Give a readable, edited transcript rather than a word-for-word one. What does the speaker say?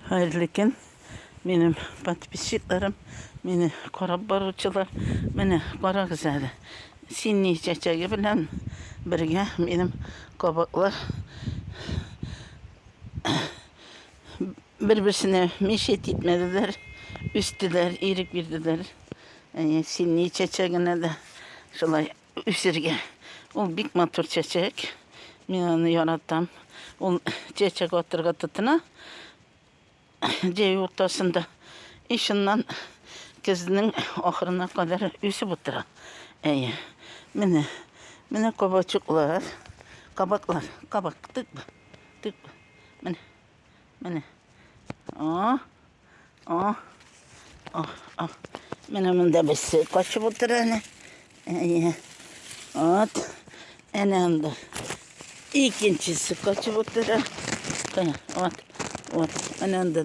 Хәерле көн, минем подписчикларым, мине карап баручылар. Менә карагыз әле. Синий чәчәге белән бергә минем кабаклар бер-берсенә мешет итмәделәр, үстеләр, ирек бирделәр. Синий чәчәгенә дә шулай үсергә. Ул бик матур чәчәк. Мин аны яратам. Ул чәчәк атырга тотына. Җәй уртасында. И шуннан көзнең ахырына кадәр үсеп утыра. Әйе. Менә, менә кабачыклар, кабаклар, кабак, тык, тык. Менә, менә. О, О, о, о. Менә монда берсе качып утыра әнә. Әйе. Вот. Әнә анда. Икенчесе качып утыра. Вот, вот. Әнә анда.